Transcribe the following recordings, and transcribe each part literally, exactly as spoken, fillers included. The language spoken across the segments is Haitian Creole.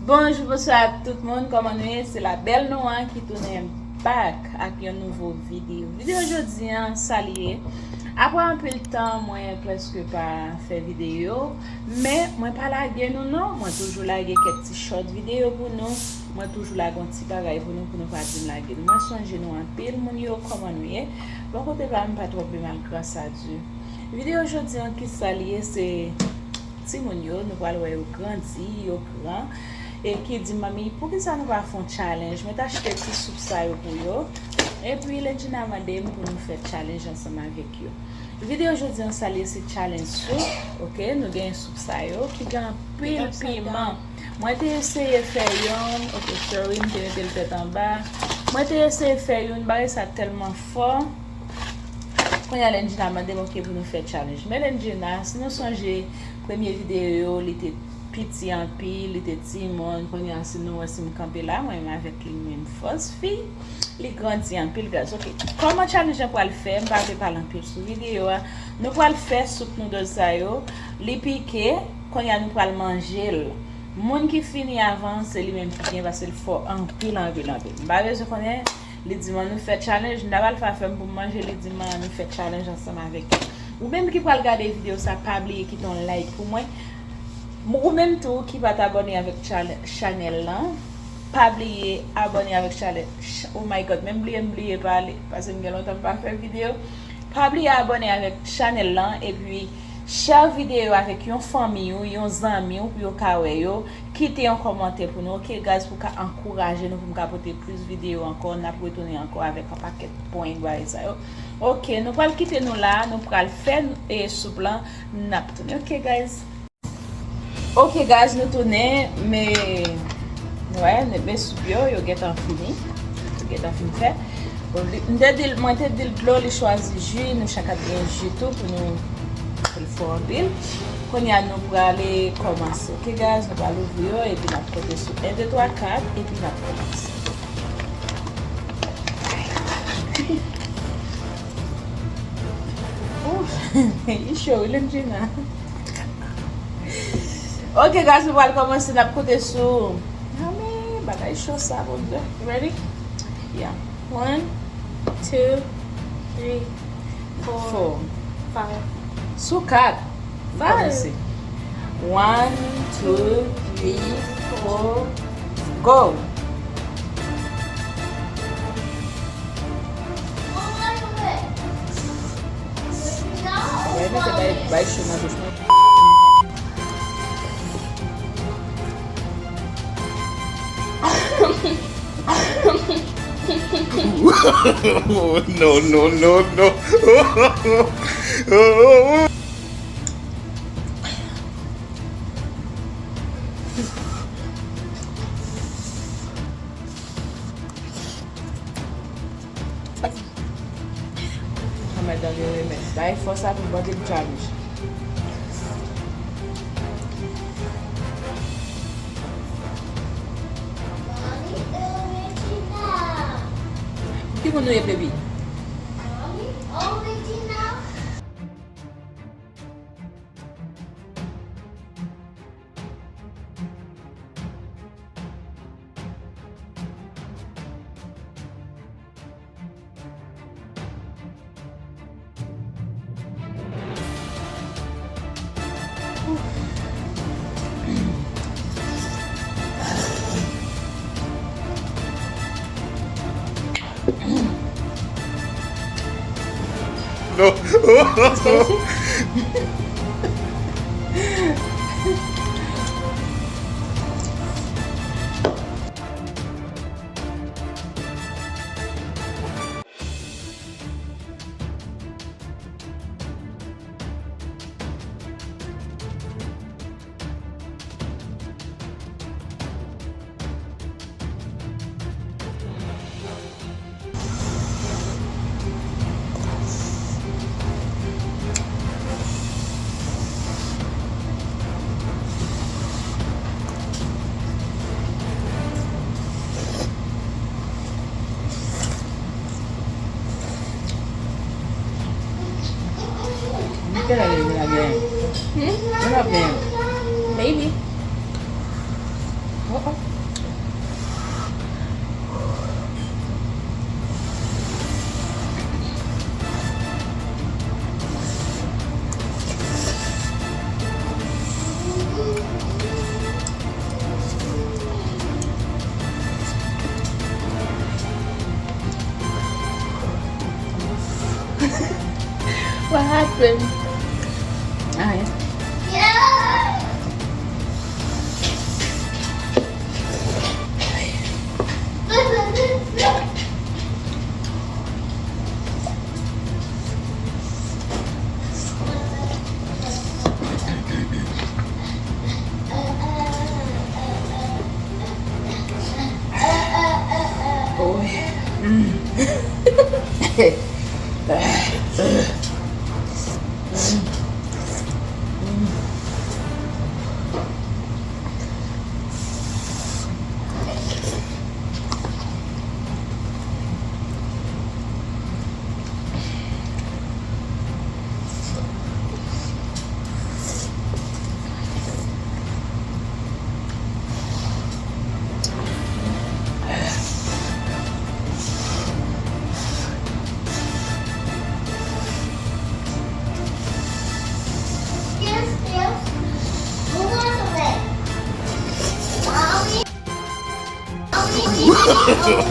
Bonjou, bonswa tout moun, kòman nou ye? Se la bèl nou an ki tounen back ak yon nouvo videyo. Videyo jodi an, sa l ye? Apre anpil tan, mwen prèske pa fè videyo, men mwen pa lage nou non, mwen toujou lage kèk ti short videyo pou nou, mwen toujou lage yon ti bagay pou nou, pou nou pa di m lage nou. Mwen sonje nou anpil, moun yo, kòman nou ye? Bò kote pa m pa twò pi mal, gras a Dye. Videyo jodi an, ki sa l ye? Se timoun yo, nou pral wè yo grandi, yo gran. E ki di, "Manmi, poukisa nou pa fè yon challenge?" Mwen t achte ti soup sa yo pou yo. Epi Lendjina mande m pou nou fè challenge ansanm avèk yo. Videyo jodi an, sa l ye, se challenge soup, oke? Nou gen soup sa yo ki gen anpil piman. Mwen te eseye fè youn, oke, sorry, m te mete l tèt anba. Mwen te eseye fè youn, bagay sa tèlman fò. Kounye a Lendjina mande m, oke, pou nou fè challenge. Men Lendjina, si nou sonje premye videyo yo, li te piti anpil, li te timoun. Kounye a, si nou wè, si m kanpe la, mwen menm avèk li, nou menm fòs fi. Li grandi anpil, guys. Oke, kòman challenge an pral fè? M pa vle pale anpil sou videyo a. Nou pral fè soup noodles sa yo. Li pike, kounye a nou pral manje l. Moun ki fini avan, se li menm ki gen, paske l fò anpil, anpil, anpil. M pa bezwen konnen. Li di m, "An nou fè challenge, m ta pral fè afè m pou m manje," li di m, "An nou fè challenge ansanm avèk li." Ou menm ki pral gade videyo sa, pa bliye kite yon like pou mwen. Ou menm tou ki pa t abòne avèk chal- chanèl lan, pa bliye abòne avèk chanèl. Ch- Oh my God, menm bliye m bliye pale, paske m gen lontan m pa fè videyo. Pa bliye abòne avèk chanèl lan, epi share videyo avèk yon fanmi w, yon zanmi w, pou yo ka wè yo. Kite yon kòmantè pou nou, oke, guys, pou ka ankouraje nou, pou m ka pote plis videyo ankò. N ap retounen ankò avèk yon pakèt pwen bagay sa yo. Oke, nou pral kite nou la, nou pral fè, e, soup lan, n ap tounen. Oke, guys. Oke, guys, nou tounen, men, wè, men soup yo, yo gentan fini. Yo gentan fin fè. Bon, li- m te di l- mwen te di l dlo, li chwazi ji, nou chak ap gen ji tou pou nou, pou l fò anpil. Kounye a, nou prale kòmanse. Oke, guys, nou pral ouvri yo, epi n ap konte sou en, de, twa, kat, epi n ap kòmanse. Ouf, li cho, wi, Lendjina. Oke, guys, nou pral kòmanse, n ap konte sou. Mami, bagay cho sa, Bondye. Ready? Yeah. One, two, three, four, five. Sou kat. Five. Kòmanse. One, two, three, four, go. Bay, mete bay, bay cho nan bouch mwen. No, no, no, no. Remèd nan gen remèd. Bay fòs avèk bòdil challenge. Ki moun nou ye, baby? No. Maybe. What happened? Ay.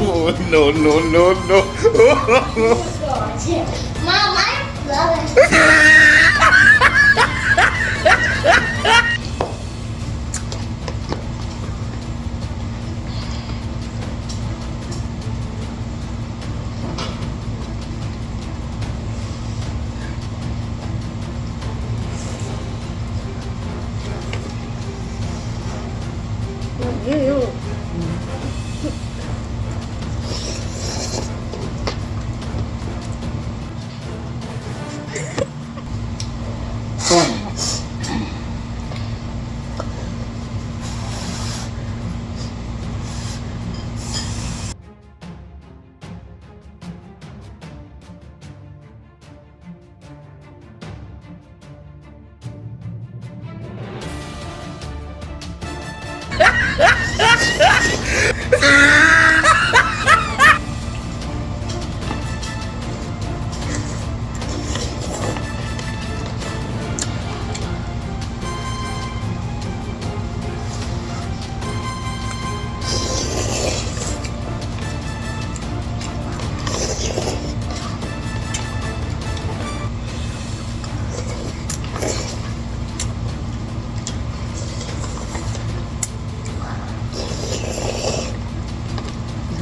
Oh, no, no, no, no.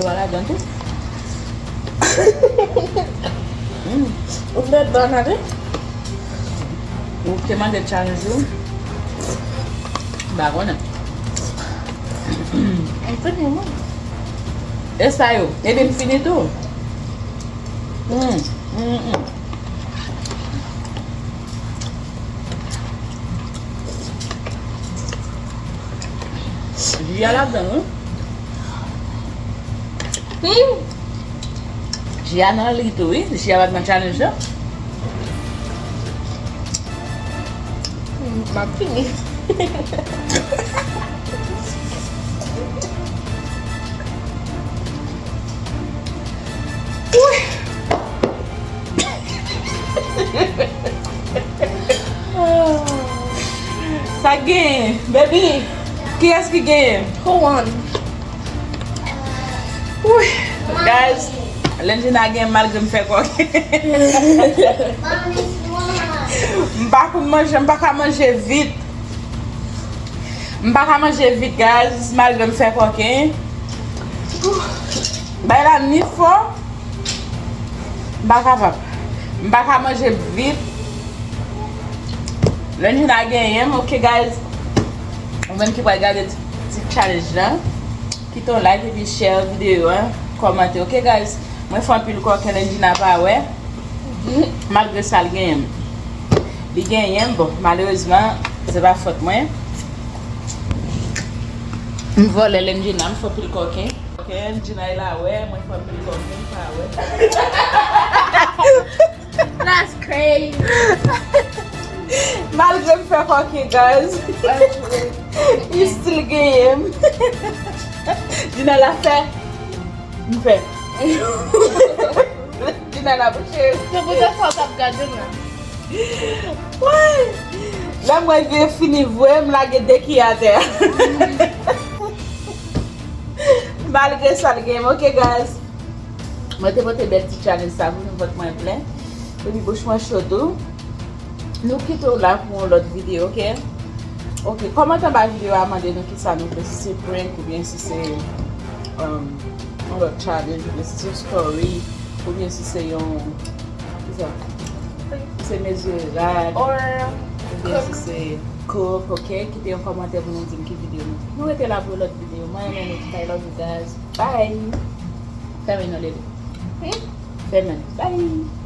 Dlo a ladan tou. Mm. Ou fè dlo a ladan? Ou te mande challenge ou? M pa konnen. M fini, wi. E sa yo? Epi m fini tou. Mm, mm, mm. Ji a ladan, wi. Hmm. Ji a nan li tou, wi. Ji a pa t nan challenge la. Hmm, m ap fini. Sa k genyen? Baby, kiyès ki genyen? Who won? Wi, guys, Lendjina gen malgre m fè kòk. M pa konn manje, m pa ka manje vit. M pa ka manje vit, guys, malgre m fè kòk. Bay la ni fò. M pa kapab. M pa ka manje vit. Lendjina genyen m, ok, guys. Ou menm ki pral gade ti, ti challenge la, kite yon like epi share videyo a, kòmante, ok, guys. Mwen fè anpil kòken, Lendjina pa wè. Malgre sa, l genyen m. Li genyen m, bon, malerezman, se pa fòt mwen. M vòlè Lendjina, m fè anpil kòken. Ok, Lendjina e la wè, mwen fè anpil kòken, li pa wè. That's crazy. Malgre m fè kòken, guys, li still genyen m. Dina la fè. M fè. Dina la bouche. Se poutèt sa w t ap gade m la. Woy! Lè m wè vye fini vwe, m lage de ki atè. Malgre sa l genyen m, ok, guys. Mwen te pote bèl ti challenge sa pou nou, vant mwen plen. Epi bouch mwen cho tou. Nou kite w la pou yon lòt videyo, ok? Ok, kòmante anba videyo a, mande nou kisa nou vle, si se prank oubyen si se um, yon lòt challenge, oubyen si se yon story, oubyen si se yon, kisa? Se mezire rad, oubyen si se cook, ok? Kite yon kòmantè pou nou di m ki videyo nou. Nou rete la pou yon lòt videyo. Mwen renmen nou tout, I love you guys. Bye. Fèmen non, Lele. Fèmen. Bye.